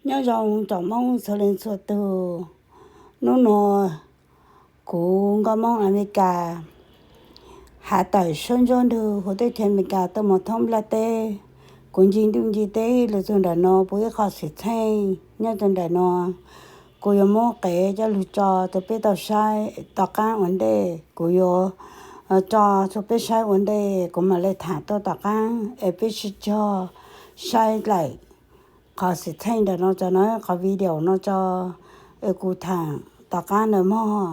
Nyob zoo tsoom Hmoob txhua leej txhua tus. Hnub no kuv nkauj Hmoob Amelikas hav tawm sab ntsuab ntug huv teb chaws Amelikas tuaj mus thoob nplaj teb. Kuv ncig ntuj ncig teb los txog nram no puv ib qho xwm txheej nyob rau nram no. Kuv yuav muab qev coj lug tso rau peb tau saib tom qaab ua ntej. Kuv yuav tso rau peb saib ua ntej, kuv mam le tham tuaj tom qaab es peb sib cog saib dlaim qhov xwm txheej ntawm no tso na, qhov video no tso es kuv tham tom qaab ntawd mog.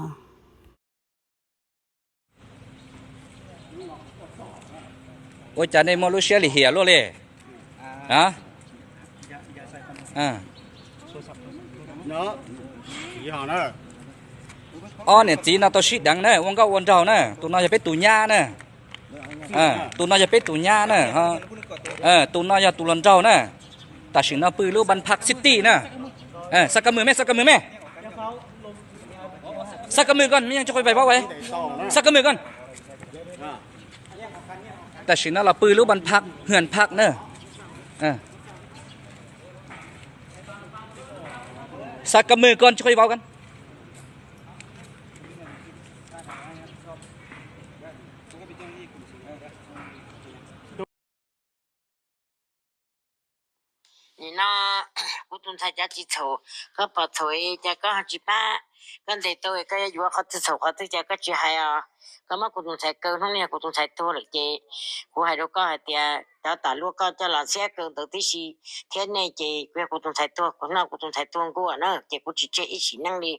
Ua cas nej muaj lub siab lim hiam luaj li? Ob niam txiv no tau sib deev na, ua nkauj ua nraug na, tus no yog peb tus nyab na. Tus no yog peb tus nyab na. Tus no yog tus hluas nraug na. Tam sim no pw lub Ban Phak City na. Xa ka mws me, xa ka mws me. Xa ka mws koj, me nyuam tsis qhuav paib paub, xa ka mws koj. Tam sim no los pw lub Ban Phak, Hwm Phak na. Xa ka mws koj, tsis qhuav paub koj. Nim no kuv tus ntxhais cas tsis txhaum, koj pom txhaum cas koj ho tsis pab, koj ntes tau koj yuav yuav qhov twg txhaum qhov twg cas koj tsis hais os. Koj muab kuv tus ntxhais kaw hnub no yog kuv tus ntxhais tuag lawm ces kuv hais rau koj hais tias cov tam luaj koj coj los ntxhiab kaw ntawd tib si thiab nej ces kuv yog kuv tus ntxhais tuag, kuv noj kuv tus ntxhais tuag nkuaj na ces kuv tsis tseg ib sim neej li.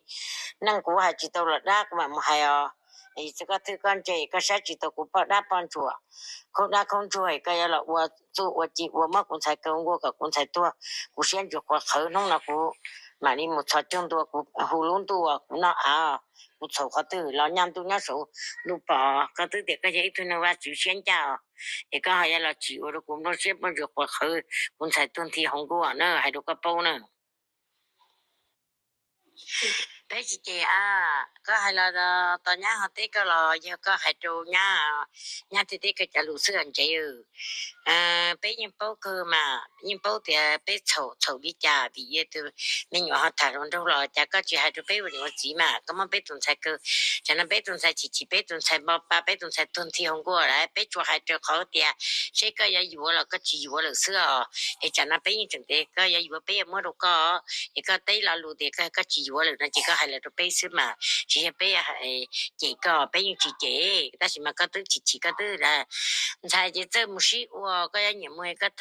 Neej kuv hais tsis tau los dab kuv mam mus hais os. Es koj twb koj ntse koj saib tsis tau kuv poj dab poj ntsuam, khaub dab khaub ntsuag koj yuav los ua txuj ua ci ua muab kuv ntxhais kaw nkuaj kom kuv ntxhais tuag, kuv siab ntsis quav qhawv hnub no kuv mam li mus txhos caug ntua kuv hu lub ntuj kuv noj av, kuv txhaum qhov twg los nyaj ntuj nyob saum ntuj pom, koj twb tias koj yog ib tug neeg Vajtswv siab ncaj os, es koj ho yuav los tsim ua rau kuv nplooj siab nplooj ntsws quav qhawv, kuv ntxhais tuag nthi hauv nkuaj na, hais rau koj paub na. Peb tsis cem a, koj hais los tos nyab ho teb koj los yog koj hais rau nyab, nyab thiaj teb koj cov lus xwb ntsev. Peb yeej paub kawg mas, yeej paub tias peb txhaum txhaum li cas vim yog tus me nyuam ho tham hluas nraug los cas koj tsis hais rau peb ua niam ua txiv mas koj muab peb tus ntxhais kaw. Tsam no peb tus ntxhais chim chim, peb tus ntxhais npo pa, peb tus ntxhais tuag nthi hauv nkuaj lawm, peb tsuas hais rau qhov tias seb koj yuav yuav los koj tsis yuav lawm xwb os. Es tsam no peb yeej tseem tias koj yuav yuav peb yuav muab rau koj, es koj teb lo lus tias koj tsis yuav lawm no ces koj hais los rau peb xwb mas tsis yog peb cem koj, peb yeej tsis cem, tab sis mas koj twb chim chim koj twb ntxhais ces txawj mus sib ua, koj yuav nyiam mus koj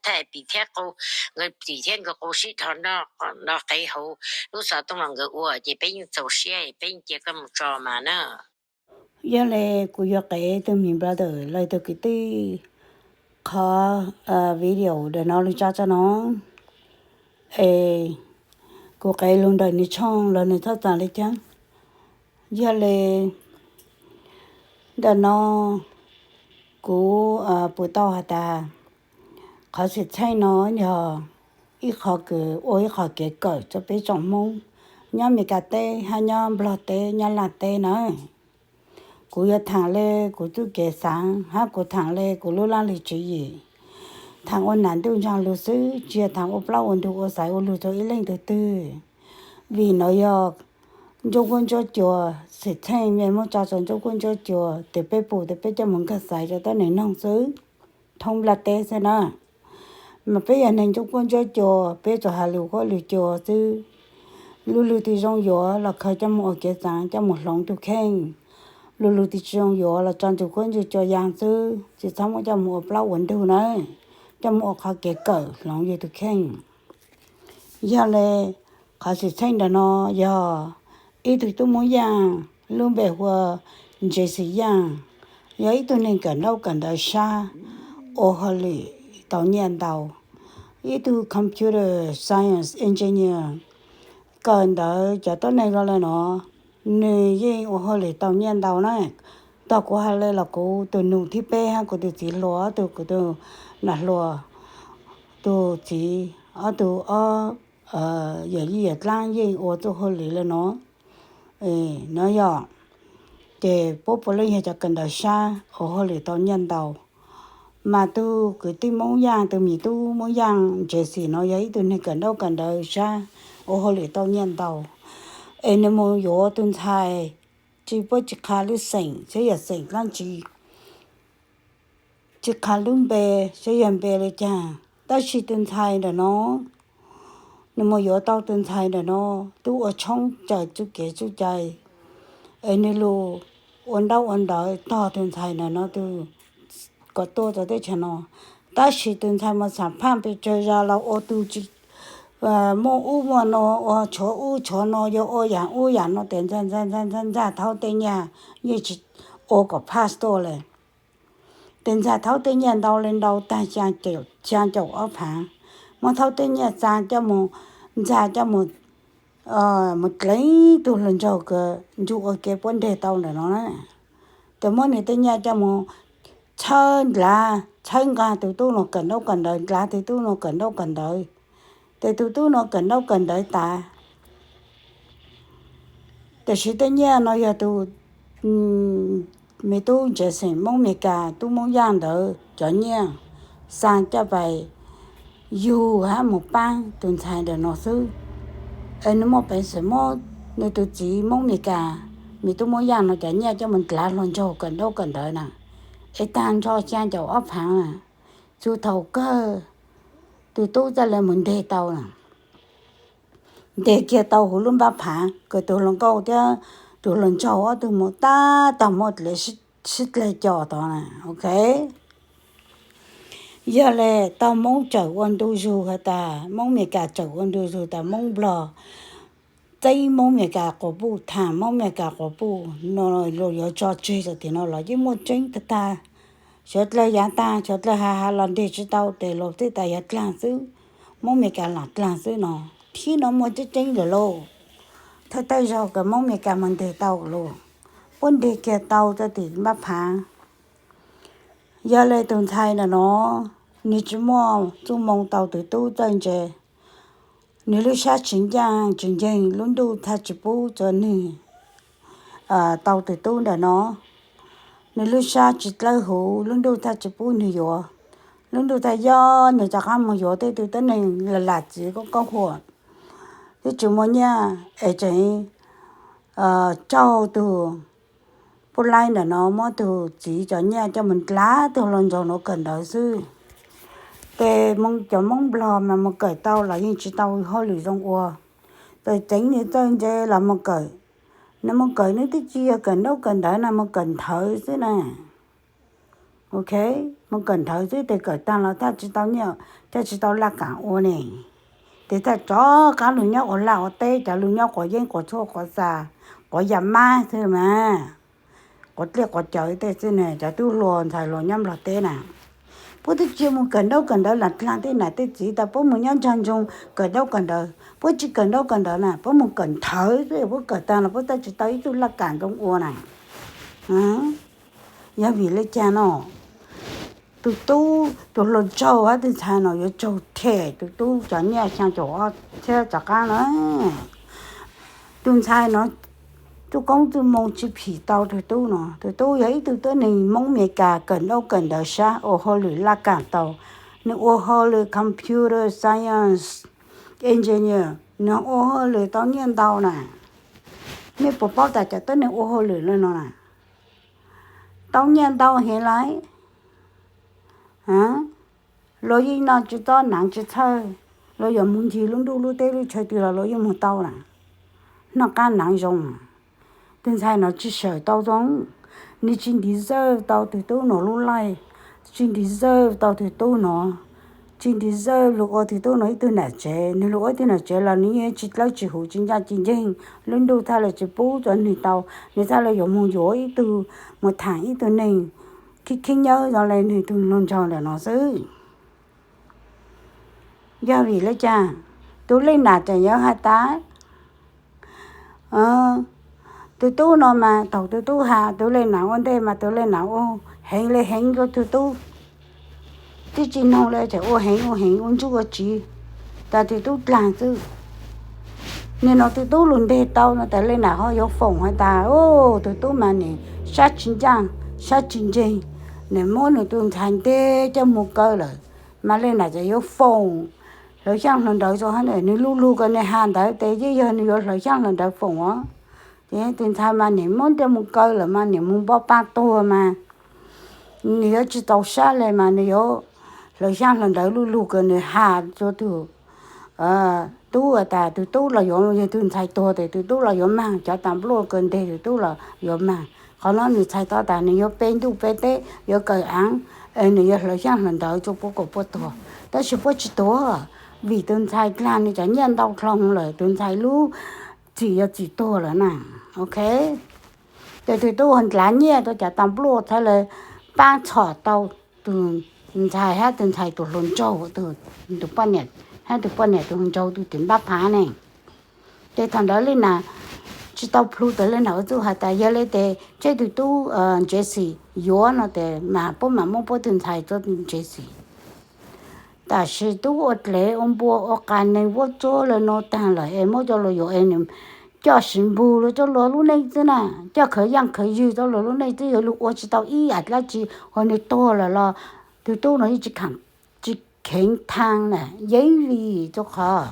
thaij pim thiab qau, nkawd pim thiab nkawd qau sib dhos nrog qev hauv lub xov tooj los nkawd ua ces peb yeej txaus siab peb yeej cia koj mus tso mas na. Yog li kuv yuav qev tus me brother los tus kwv tij qhov video ntawm no lug tso tso no, es kuv qev lug ntawm nws tshooj los nws txhob txav li cas. Yog li ntawm no kuv pum tau has tas qhov xwm txheej no yog ib qho kws ua ib qho kev kawm rau peb tsoom Hmoob nyob Meskas teb hab nyob Nplog teb nyob Laj teb na. Kuv yuav thaam le kuv txuj kev xaav hab kuv thaam le kuv lub laj lim tswv yim, thaam ua nam ntuj nraag lug xwb, tsis yog thaam ua plaub ua ntug ua xaiv ua lug rau ib leej twg twg. Vim no yog ntsuab kuab ntsuab cua, xwm txheej mej muab tso rau ntsuab kuab ntsuab cua, tes peb pum tes peb coj mus nkag xaiv rau tab neeg noog xwb, thoob nplaj teb xwb na. Mas peb yog neeg ntsuab kuab ntsuab cua, peb tsuas has lug kuab lug cua xwb. Lug lug twg zoo yuav los khaws coj mus ua kev xaav coj mus hloov tug kheej. Lug lug twg tsis zoo yuav los tso ntsuab kuab ntsuab cua yaa xwb, tsis txhob muab coj mus ua plaub ua ntug na, coj mus ua qhov kev kawm hloov yug tug kheej. Yog le, qhov xwm txheej ntawm no yog ib tug tub Moob Yaaj, lub npe hu ua Jesse Yaaj, yog ib tug neeg kawm ntaub kawm ntawv sab, ua hauj lwm tau nyiaj ntau, ib tug computer science engineer, kawm ntawv cov tuab neeg zoo le no, nws yeej ua hauj lwm tau nyiaj ntau na. Tog kuv has le los kuv tus nus thib peb hab kuv tus txiv hluas ob tug, kuv tus nam hluas tus txiv ob tug ob yawm yij yawm dlaab yeej ua txuj hauj lwm le no. No yog, ces puab puav leej yog cov kawm ntawv sab ua hauj lwm tau nyiaj ntau. Mas tus kwv tij Hmoob Yaj, tus me tub Hmoob Yaj Jesse no yog ib tug neeg kawm ntaub kawm ntawv sab, ua hauj lwm tau nyiaj ntau, es nws mus yuav tus ntxhais tsis paub tsis qha lub xeem, saib yog xeem dab tsi, tsis qha lub npe, saib yog npe li cas. Tab sis tus ntxhais ntawm no, nws mus yuav tau tus ntxhais ntawm no, twb ua tshoob cawm txuj kev txuj cai, es nws los ua ntaub ua ntawv tog tus ntxhais ntawm no tus kom tuaj rau teb chaws no. Tab sis tus ntxhais mus xam phaj pes tsawg zaus los ua tus tsis muaj ub muaj no, ua tshuav ub tshuav no, yuav ua yam ub yam no, tes ntxag ntxag ntxag ntxag ntxag thaub tej nyiaj, yeej tsis ua kom phaj tuaj li. Tes ntxag thaub tej nyiaj ntau li ntau tag, xyaa caum ob phaav, muab thaub tej nyiaj xa coj mus, ntxag coj mus, mus dleev tug hluas nraug kws nrug ua ke puab nreg tau ntawm no na. Tes muab nws tej nyiaj coj mus txhawb ndlav, txhawb nqa tus tub no kawm ntaub kawm ntawv, ndlav tus tub no kawm ntaub kawm ntawv. Tes tus tub no kawm ntaub kawm ntawv tas. Tiam sis tej nyiaj no yog tus me tub Jason Hmoob Meskas, tub Hmoob Yaj ntawd cov nyiaj, xa coj pais yug hab mus paab tus ntxhais ntawm no xwb. Es nws muaj peev xwm muab nws tus txiv Hmoob Meskas, me tub Hmoob Yaj no cov nyiaj coj mus ndlav hluas nraug kawm ntaub kawm ntawv na, es tag nrho xyaa caum ob phaav na, txug thaum kawg tus tub txawj le mus nteg tau na, nteg kiag tau huv lub npab phaav kws tus hluas nkauj thiab tus hluas nraug ob tug mus tab tom muaj dlev sib dleg co tod na, ok. Yog le tau Hmoob tsawm ua ntu zug has tas, Hmoob Meskas tsawm ua ntu zug tas Hmoob Nplog txeeb Hmoob Meskas quas puj, tham Hmoob Meskas quas puj no, luag yuav tso tseg tam tim no los yeej muaj tseeb tag tag. Suav dlawg yav tag, suav dlawg has has los nteg tsis tau tes luag tej tas yog dlaag xwb, Hmoob Meskas lam dlaag xwb no, thib no muaj tseeb tseeb lawm lauj. Thawj thawj zaug kws Hmoob Meskas mus nteg tau lauj, puab nteg kiag tau txog tim npab phaav. Yog le tus ntxhais ntawm no, nws tsis muaj txuj moo tau tus tub txawj ntse, nws lub sab tsis ncaaj tsis nceeg, lub ntuj txhaj tsis pub txug nwg tau tus tub ntawm no. Nws lub sab tsis dlawb huv, lub ntuj txhaj tsis pub nwg yuav. Lub ntuj txhaj yog nwg rov qaab moog yuav tej tug tuab neeg lam lam txiv koob koob huam, twb tsis muaj nyiaj es tseem raug tug puj laib ntawm no muab tug txiv cov nyiaj coj mus ndlav tug hluas nraug no kawm ntawv xwb. Tes cov Moob Nplog mas mus kawm tau los yeej tsis tau hauj lwm zoo ua. Txawm tseev nwg txawj ntse los mus kawm, nwg mus kawm nwg twb tsis yog kawm ntaub kawm ntawv na, mus kawm nthawv xwb na. Ok, mus kawm nthawv xwb tes kawm taag los txhaj tsis tau nyiaj, txhaj tsis tau laj kaam ua ne. Tes txhaj rov qaab lug nyob ua laj ua teb, cov lug nyob quav yeeb quav tshuaj quav xa, quav yam mab xwb mas, quav dlej quav cawv tej xwb ne. Cov tub hluas ntxhais hluas nyob Nplog teb na, puab twb tsis mus kawm ntaub kawm ntawv lam dlaag tej nam tej txiv tas, puab mus nyob nraag nroog kawm ntaub kawm ntawv. Puab tsis kawm ntaub kawm ntawv na, puab mus kawm nthawv xwb, puab kawm taag los puab txhaj tsis tau ib tug laj kaam zoo ua na. Yog vim le caag no, tus tub, tus hluas nraug hab tus ntxhais no yuav raug them tus tub cov nyiaj xyaa caum ob txhiab rov qaab na. Tus ntxhais no txuj koob txuj moo tsis phim tau tus tub no. Tus tub yog ib tug tuab neeg Moob Meskas kawm ntaub kawm ntawv sab, ua hauj lwm laj kaam tau. Nwg ua hauj lwm computer science engineer, nwg ua hauj lwm tau nyiaj ntau na. Mej puas paub tas cov tuab neeg ua hauj lwm le no na, tau nyiaj ntau heev lawm. Luag yeej noj tsis txob hnav tsis txhawj, luag yuav moog ncig lub ntuj lub teb lub chaw twg los luag yeej moog tau na. Noj qab hnav zoo, tus ntxhais no tsis sawm tau zoo, nwg tsis deserve tau tus tub no lub life, tsis deserve tau tus tub no, tsis deserve lug ua tus tub no ib tug nam tsev. Nwg lug ua ib tug nam tsev los nwg yeej tsis dlawb tsis huv tsis ncaaj tsis nceeg, lub ntuj txhaj le tsis pub rua nwg tau, nwg txhaj le yuav moog yuav ib tug, moog thaam ib tug neeg khib khib nyawb zoo le nwg tug hluas nraug ntawm no xwb. Yog vim le caag? Tus leej nam tseem yuav has tas, tus tub no mas thaum tus tub has, tus leej nam ua ntej mas tus leej nam ua heev le heev rua tus tub, tib tsi noog le tseem ua heev ua heev ua ntsuj ua tsiv, tas tus tub dlaag xwb. Nwg no tus tub lug nteg tau no tas leej nam ho yuav foom has tas, tus tub mas nwg sab tsis ncaaj, sab tsis nceeg, Nws muab nws tus ntxhais nteg coj mus kaw lawm, mas li ntawd ces yuav foom hlawv xyaaj hlawv ntawv rau hab, nws lug lug ko nws has ntawd ces yeej yog nws yuav hlawv xyaaj hlawv ntawv foom os. Ces tus ntxhais mas nws muab coj mus kaw lawm mas nws mus npaj pab tuag mas nws yuav tsis txaus sab le mas nws yuav hlawv xyaaj hlawv ntawv lug lug ko nws has rau tus tub tas tus tub los yuav, yog tus ntxhais tuag tes tus tub los yuav mag, cov tas npluaj ko nteg tus tub los yuav mag. Qhov no nws txhais tau tas nws yuav pe ntuj pe teb, yuav kawm av, nws yuav hlawv xyaaj hlawv ntawv rau puab kom puab tuag. Tab sis puab tsis tuag, vim tus ntxhais dlaag nws cov nyiaj ntau dlhau lawm, tus ntxhais lub txim yog txim tuag lawm na. Ok, ces tus tub ua ntlav nyiaj rau cov tas npluaj txhad le paab txhom tau tus ntxhais hab tus ntxhais tus hluas nraug, tus poj niam hab tus poj niam tus hluas nraug tus tim npab phav ne. Ces thaum ntawd li na tsis tau plhu tas li na, txuj has tas yog le tes tseb tus tub Jesse yuav no tes mas puab mam muab puab tus ntxhais rau Jesse. Tab sis tub ua dlev ua npua ua qas neeg vuab tsuab le nuav taag lawm es muab coj lug yuav es nws coj siv npug rau luag lub neej xwb na, coj khawv yaaj khawv ywg rau luag lub neej xwb, yuav lug ua tsis tau ib yaam dlaab tsi, ua nws tuag lawm los tus tub no yeej tsis kheev thaag na, yeeb vim rua qhov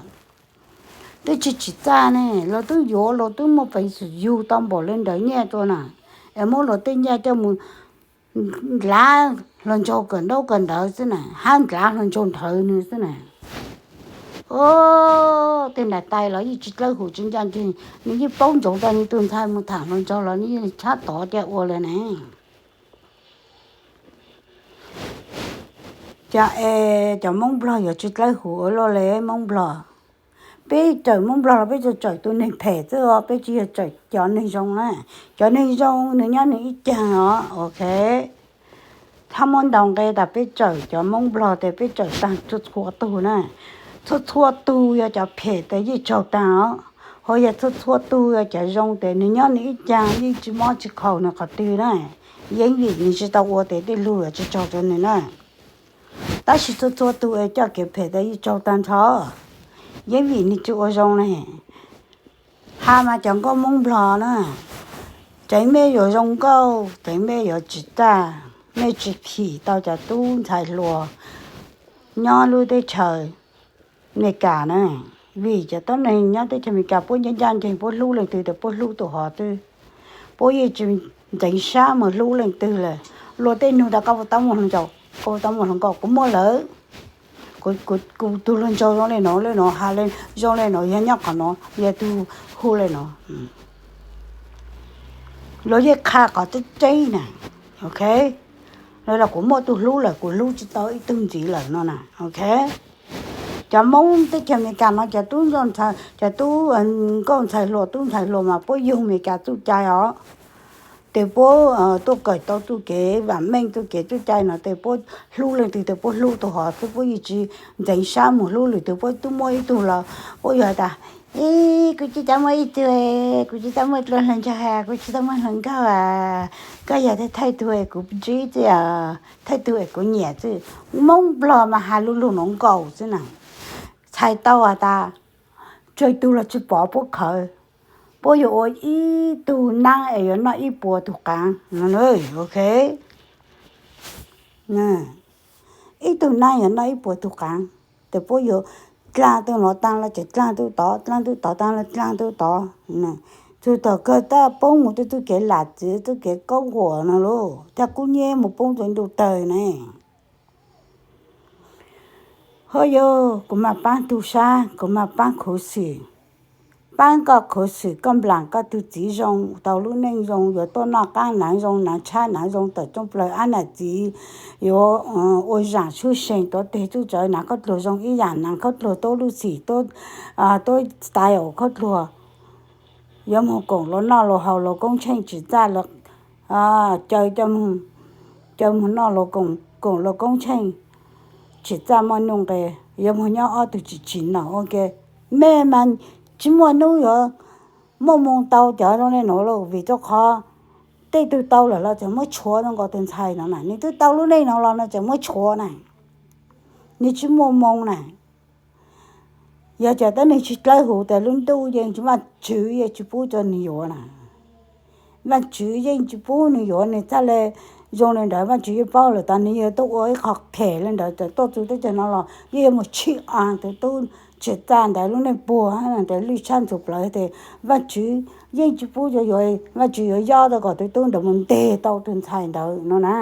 twb tsis tsim txaj ne, luag twb yuav luag twb muaj peev xwm yug tau npaum le ntawd nyiaj rua na, es muab luag tej nyiaj coj mus ndlav hluas nraug kawm ntaub kawm ntawv xwb na, hab ndlav hluas nraug nthawv nws xwb na. Tej ntais tais los yeej tsis dlawb huv tsis ncaj nceeg, nws yeej paub ntsoov tas nws tus ntxhais mus tham hluas nraug los nws yeej tshab tod ca ua le ne. Cov es cov Moob Nplog yuav tsis dlawb huv ua luaj le Moob Nplog. Peb txawm Moob Nplog los peb txawm txawm tus neeg phem xwb os, peb tsis yog txawm cov neeg zoo na. Cov neeg zoo nws nyob nws ib caag os, ok. Txhob muab ntaus nqe tas peb txawm cov Moob Nplog tes peb txawm taag txhua txhua tug na. Txhua txhua tug yog cov phem tes yeej tsaug taag os, ho yog txhua txhua tug yog cov zoo tes nws nyob nws ib caag yeej tsis mob tsis khaus nws qhov twg na. Yeeb vim nws tsis tau ua tes tej lug yuav tsis tsaug rua nws na. Tab sis txhua txhua tug es coj kev phem tes yeej tsaug taag nrho, yeeb vim nws tsis ua zoo ne. Has mas cov nkauj Moob Nplog na, tseev mej yuav zoo nkauj, tseev mej yuav tsim txaj, mej tsis phim tau cov tub ntxhais hluas nyob lub teb chaws Amelikas na. Vim cov tuab neeg nyob teb chaws Amelikas puab ncaj ncaj nceeg, puab hlub leej twg tes puab hlub tus hov xwb. Puab yeej tsis ntxeev sab mus hlub leej twg lawm. Luag tej nug tas koj puas tau muaj hluas nraug, koj puas tau muaj hluas nkauj, kuv muaj lawm. Kuv tus hluas nraug zoo le nuav le nuav, has le zoo le nuav, yog nyob qhov nuav, yog tug hu le nuav. Luag yeej qha qhov tseeb tseeb na, ok. Los kuv muaj tug hlub lawm, kuv hlub tsis tau ib tug ntxiv lawm no na, ok. Cov Moob teb chaws Amelikas no cov tub, cov tub nkauj ntxhais hluas tub ntxhais hluas mas puab yug Amelikas txuj cai os. Tes puab tuaj kawm tau txuj kev vaam meej, txuj kev txuj cai no tes puab hlub leej twg tes puab hlub tus hov xwb, puab yeej tsis ntxeev sab mus hlub lwm tug. Puab tub muaj ib tug los puab yuav has tas, ib, kuv tsis tau muaj ib tug, kuv tsis tau muaj dlua hluas nraug, kuv tsis tau muaj hluas nkauj, koj yog thaij tug kuv ntsib xwb, thaij tug kuv nyiam xwb. Moob Nplog mas has lug lug nuav nkaus xwb na. Txhais tau has tas tsawg tug los tsis pom puab khawv, puab yuav ua ib tug naab es yuav noj ib puas tug qaav, ok. Ib tug naab yuav noj ib puas tug qaav, tes puab yuav dlaag tug nuav taag los tseem dlaag tug tod, dlaag tug tod taag los dlaag tug tod. Txug thaum kawg tab poob mus rua txuj kev lam txwv, txuj kev kaub huam no lauj, thaaj kub nyeb mus poob rua ntuj tawg ne. Ho yog kuv mas paab tug sab, kuv mas paab khuv xim, paab koj khuv xim, koj nplaam koj tug txiv zoo, tau lub neej zoo, yuav tuaj noj qaab naav zoo, naav tshab naav zoo tawm rooj plaws, ab nam txiv yuav ua zaam tshwj xeem tuav teg txuj tsawv, naav khaub dluag zoo ib yaam, naav khaub dluag tuab lub txim, tuab style khaub dluag, yuav moog koom luag noj luag haus, luag koob tsheej tsim txaj, caw cov moog noj luag koom, koom luag koob tsheej tsim txaj muaj nuj nqes, yuav moog nyob ob tug tsim tsim nom ua ke. Mej mas tsis muaj nub yuav muaj moo tau cov zoo le nuav lauj, vim rua qhov tej tug tau lawm los tseem muab tshuav zoo nkaus tus ntxhais no na, nws twb tau lub neej no los nws tseem muab tshuav na, nws tsis muaj moo na. Yog cov tuab neeg tsis dlawb huv tes lub ntuj yeej tsis, Vaajtswv yeej tsis pub rua nws yuav na. Vaajtswv yeej tsis pub nws yuav, nws txhaj le zoo li ntawd, Vajtswv yeej paub lawm tas nws yuav tuaj ua ib qho phem li ntawd, tuaj txug teb chaws no los yeej yuav mus tshij tus tub tsim txaj ntawd lub neej puag ntawd lwj tshaj ntxuv plawv tes Vajtswv yeej tsis pub yuav, Vajtswv yuav yob tau kom tus tub ntawd mus nteg tau tus ntxhais ntawd no na,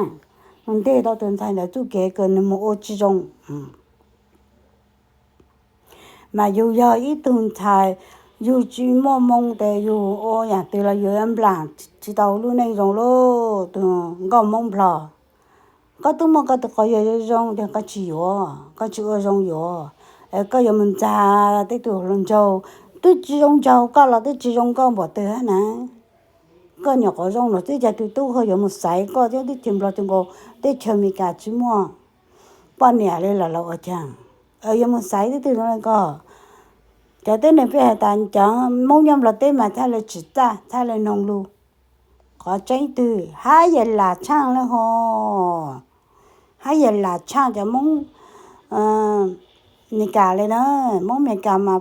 mus nteg tau tus ntxhais ntawd txuj kev kws nws mus ua tsis zoo. Mas yus yog ib tug ntxhais, yus tsis muaj moo tes yus ua yam twg los yus nplaam tsis tau lub neej zoo lauj, tus nkauj Moob Nplog. Koj twb muaj koj tus quas yawg zoo zoo, tes koj tsis yuav, koj tsis ua zoo yuav, koj yuav mus ntxag tej tug hluas nraug twb tsis zoo nraug, koj los twb tsis zoo nkauj npaum twg hab na. Koj nyuam qhuav zoo los twb cas tus tub ho yuav mus xaiv koj thiab, teb chaws Nplog tsis nkaus, teb chaws Amelikas tsis muaj poj niam li los los ua cas? Yuav mus xaiv tib tug zoo li koj. Cov tib neeg peb has tas cov Moob nyob Nplog teb mas txhaj le tsim txaj, txhaj le noog lug. Qhov tseeb twg hab yam lam tshaaj le ho, hab yam lam tshaaj cov Moob Amelikas le na. Moob Amelikas mas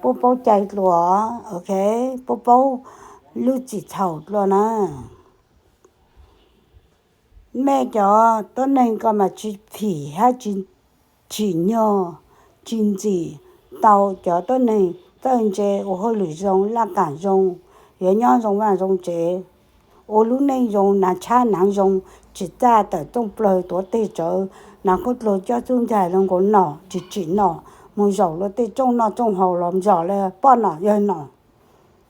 puab paub cai dlua, ok, puab paub lub txim txhaum dlua na. Mej cov tuab neeg ko mas tsis phim hab tsis tsim nyog, tsis ntxim tau cov tuab neeg txawj ntse, ua hauj lwm zoo, laj kam zoo, yuav nyob zoo vaj zoo tsev, ua lub neej zoo, hnav tshab hnav zoo, tsim txaj tawm rooj plaws tuav teg tsawv, hnav khaub dluag coj txuj ncaig zoo nkaus nom tsis tsim nom, mus zaum luag tej rooj noj rooj haus los zom le poj nom yawg nom.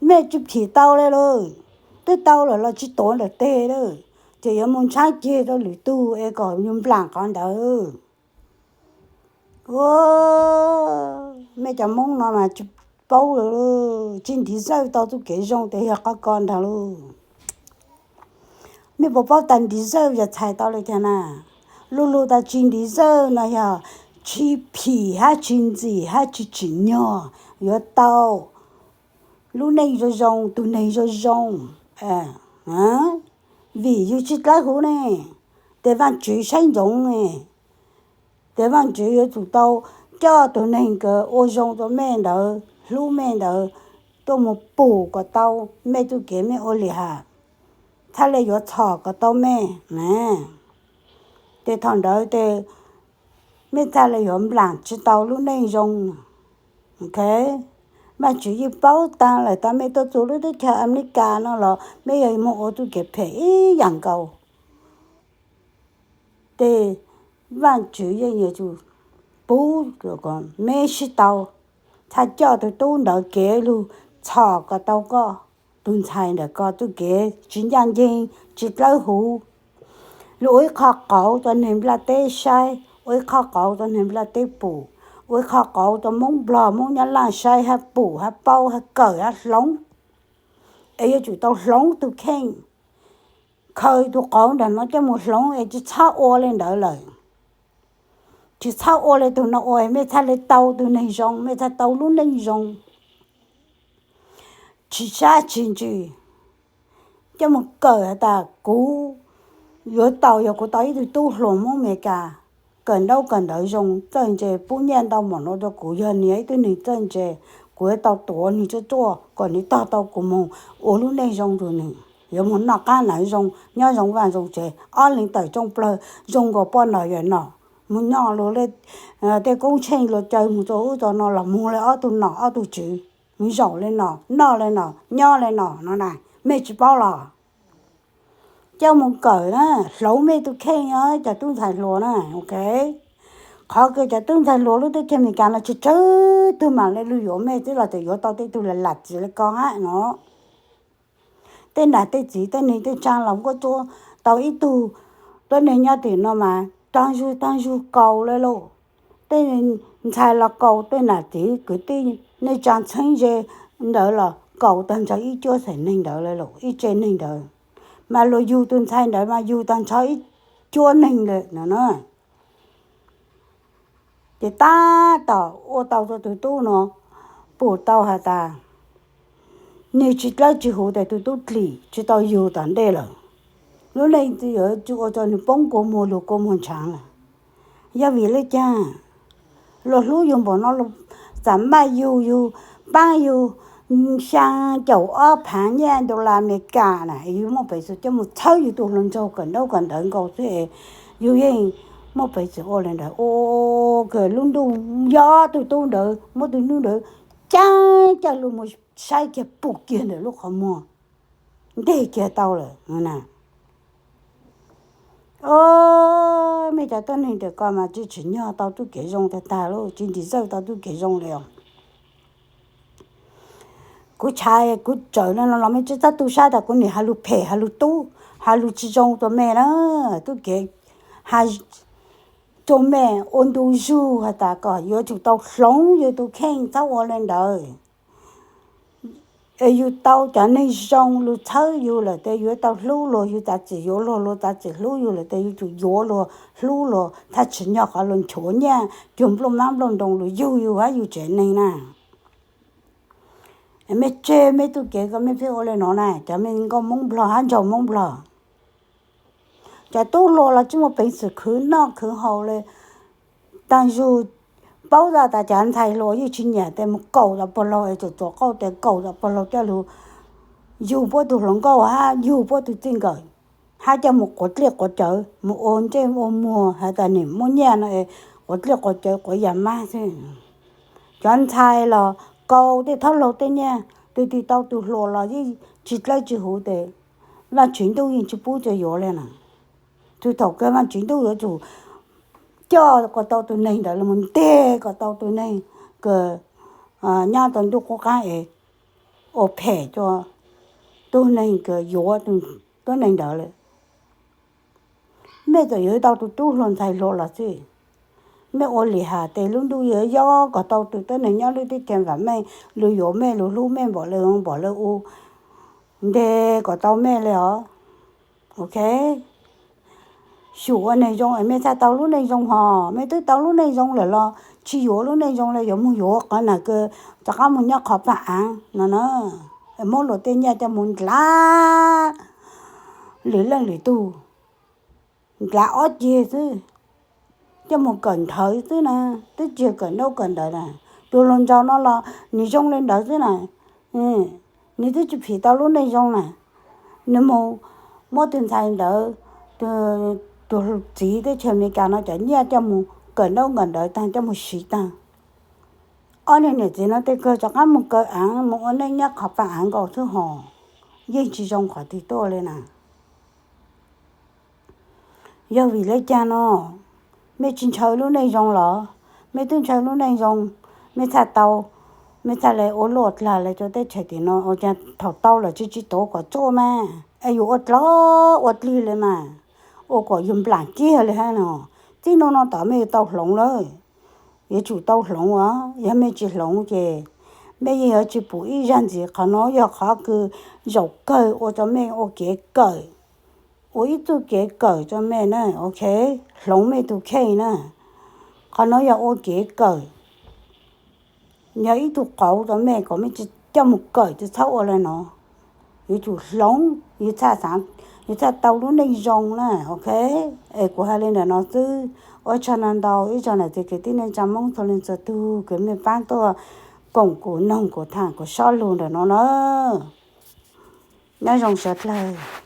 Mej tsis phim tau le lauj, twb tau lawm los tsis tuav ntawm teg lawm, ces yuav mus ntshaib ceg rau lwm tug es kom yus nplaam qhov ntawd. Mej cov Moob no mas tsis paub, tsis ntiv zawj tau txuj kev zoo tes yog qhov ko ntag lauj. Mej puas paub tas ntiv zawj yog txhais tau le caag na? Lu lug tas tsis ntiv zawj no yog tsis phim hab tsis ntxim hab tsis tsim nyog yuav tau lub neej zoo zoo, tus neeg zoo zoo. Vim yug tsis dlawb huv ne, tes Vaajtswv saib ntsoov ne, tes Vaajtswv yuav tsum tau coj tus neeg kws ua zoo rau mej ntawd, hlub mej ntawd, tuaj mus pum kom tau mej txuj kev mej ua li has, txhaj le yuav txhom kom tau mej. Ces thaum ntawd tes mej txhaj le yuav nplaam tsis tau lub neej zoo. Ok, Vaajtswv yeej paub taag lawm tas mej tuaj txug lub teb chaws Amelikas no los mej yuav moog ua txuj kev phem ib yaam nkaus. Tes Vaajtswv yeej yuav tsum pub mej sib tau, txhaj coj tug tub ntawd kev lug txhom kom tau koj, tug ntxhais ntawm ko txuj kev tsis ncaj nceeg, tsis dlawb huv. Lug ua ib qho qauv rau neeg nplaj teb saib, ua ib qho qauv rau neeg nplaj teb pum, ua ib qho qauv rau Moob Nplog Moob Nyab Laj saib hab pum hab paub hab kawm hab hloov. Es yuav tsum tau hloov tug kheej, khaws tug qauv ntawm no coj mus hloov es tsis txhob ua li ntawd lawm. Tsis txhob ua li tug no ua, mej txhaj le tau tug neeg zoo, mej txhaj tau lub neej zoo. Tsis sab tsis ntsws, coj mus kawm has tas kuv yuav tau, yog kuv tau ib tug tub hluas Moob Amelikas kawm ntaub kawm ntawv zoo, txawj ntse, pub nyiaj ntau npaum no rau kuv, yog nws yog ib tug neeg txawj ntse, kuv yuav tau tuav nws tsuaj tsuaj kom nws tog tau kuv moog ua lub neej zoo rau nws, yuav moog noj qab hnav zoo, nyob zoo vaj zoo tsev, ob leeg tawm rooj plawg zoo nkaus poj nom yawm nom, moog nyob luag tej koob tsheej luag caw moog rau ub rau no los moog le ob tug nom ob tug tswv, moog zaum le no, noj le no, nyob le no no na, mej tsis paub los? Coj moog kawm na, hloov mej tug kheej os cov tub ntxhais hluas na, ok. Qhov kws cov tub ntxhais hluas lub teb chaws Amelikas no tsawg tsawg tug mam le lug yuav mej, twb los txawm yuav tau tej tug lam lam txiv le ko hab no. Tej nam tej txiv tej neeg tej tsaa los kuj tsuab tau ib tug tuab neeg nyob tim no mas taag zug taag zug kaus le lauj. Tej ntxhais los kaus, tej nam txiv kwv tij neej tsaa txheeb ze ntawd los kaus taag nrho ib cuab xeem neeg ntawd le lauj, ib tse neeg ntawd. Mas luag yug tug ntxhais ntawd mas yug taag nrho ib cuab neeg le no na. Ces tab tom ua tau rau tug tub no pum tau has tas nwg tsis dlawb tsis huv tes tug tub dlim tsis tau yug tom ntej lawm. Lub neej yuav tsum ua rau nwg poob kua muag lug kua muag ntshaav lawm. Yog vim le caag? Luag hlub yug npaum no, txam maj yug, yug paab yug, xyaa caum ob phaav nyiaj dollar Amelikas na, yus muaj peev xwm coj mus txhawb yus tus hluas nraug kawm ntaub kawm ntawv nkaus xwb, yus yeej muaj peev xwm ua li ntawd, ua kawg lub ntuj yob tug tub ntawd muab tug ntuj ntawd caab cawj lug mus saib kiag pum kiag ntawm lub qhov muag, nteg kiag tau lawm na. Mej cov tuab neeg ntawm ko mas tsi tsim nyog tau txuj kev zoo tag tag lawm, tsi ntim txawj tau txuj kev zoo li os. Kuv tshai kuv tsaws no los mej tsi txhob tu sab tas kuv nim has lug phem has lug tub, has lug tsi zoo rua mej na. Txuj kev has rua mej ua ntu zug has tas kom yuav tsum tau hloov yus tus kheej txhob ua le ntawd. Es yus tau cov neeg zoo lug txhawb yus lawm tes yuav tau hlub luag, yus txav txim yuav luag, luag txav txim hlub yus lawm tes yuav tsum yuav luag hlub luag, thaj tsim nyog qhov luag nchuav nyiaj cuag nplooj mab nplooj ntoo lug yug yus hab yus tsev neeg na. Mej tseg mej txuj kev ko mej pheej ua le no na, cov me nkauj Moob Nplog hab nraug Moob Nplog. Cov tub hluas los tsi muaj peev xwm khwv noj khwv haus le, taag zug paub tas cov ntxhais hluas yeej tsi nyiam tes mus kaum tom pag laug es tsuam tsuam qauj tes kaum tom pag laug coj lug yug puab tug hluas nkauj hab yug puab tug txij nkawm, hab coj mus quav dlej quav cawv mus ua ntsej ua muag has tas nim muaj nyiaj no es quav dlej quav cawv quav yam mab xwb. Cov ntxhais los kaus tej thaub laug tej nyiaj, tug tig tau tug hluas los yeej tsi dlawb tsi huv tes Vaajtswv ntuj yeej tsi pub cov yuav le na. Txug thaum kawg Vaajtswv ntuj yuav tsum coj kom tau tug neeg ntawd los mus nteg kom tau tug neeg kws nyob rau ntuj qub qaab es ua phem rua tug neeg kws yuav tuab neeg ntawd le. Mej txawm yuav tau tug tub hluas ntxhais hluas los xwb, mej ua li has tes lub ntuj yuav yob kom tau tug tuab neeg nyob lub teb chaws vam meej, lug yuav mej lug hlub mej npaum le npaum le u, nteg kom tau mej le os. Ok, xyum ua neeg zoo es mej txhaj tau lub neej zoo hos. Mej twb tau lub neej zoo lawm los tsi yuav lub neej zoo le, yuav moog yuav qhov nam kws rov qaab moog nyob qhov paag aav no na, muab luag tej nyiaj coj mus ndlav lwm leej lwm tug, ndlav ob ceg xwb, coj mus kawm nthawv xwb na, twb tsi kawm ntaub kawm ntawv na. Tug hluas nraug no los nwg zoo le ntawd xwb na, nwg twb tsi phim tau lub neej zoo na. Nwg mus muab tug ntxhais ntawd, tug txiv teb chaws Amelikas no cov nyiaj coj mus kawm ntaub kawm ntawv taag coj mus siv taag. Ob niag niam txiv no tej kawg rov qaab mus kaw aav mus ua neej nyob qhov paag aav nkaus xwb hos, yeej tsi zoo qhov twg tuaj le na. Yog vim le caag no, mej tsi ntshaw lub neej zoo los? Mej twb ntshaw lub neej zoo, mej txhaj tau, mej txhaj le ua luaj dlaag le rua teb chaws tim no ua caag thaum tau lawm tsi tsi tuav kom tsuaj mas, es yus ua dlog ua dlig le mas, ua kom yus nplaam kiag le hab no. Txij nub no tom mej yuav tau hloov lawm, yuav tsum tau hloov os. Yog mej tsi hloov ces mej yeej yuav tsi pum ib zag ntxiv. Qhov no yog qhov kws zaum kawg ua rua mej ua kev kawm, ua ib txuj kev kawm rua mej na, ok, hloov mej tug kheej na. Qhov no yog ua kev kawm, yog ib tug qauv rua mej kom mej tsi coj mus kawm tsi txhob ua le no. Yuav tsum hloov, yuav txhaj tau lub neej zoo na, ok. Es kuv has le ntawm no xwb, ua tsaug ntau ntau ib tsoom niam txiv kwv tij neej tsaa Moob txhua leej txhua tug kws mej paab tuaj koom kuv noog kuv thaam kuv sob lug ntawm no na. Nyob zoo sawv dlawg.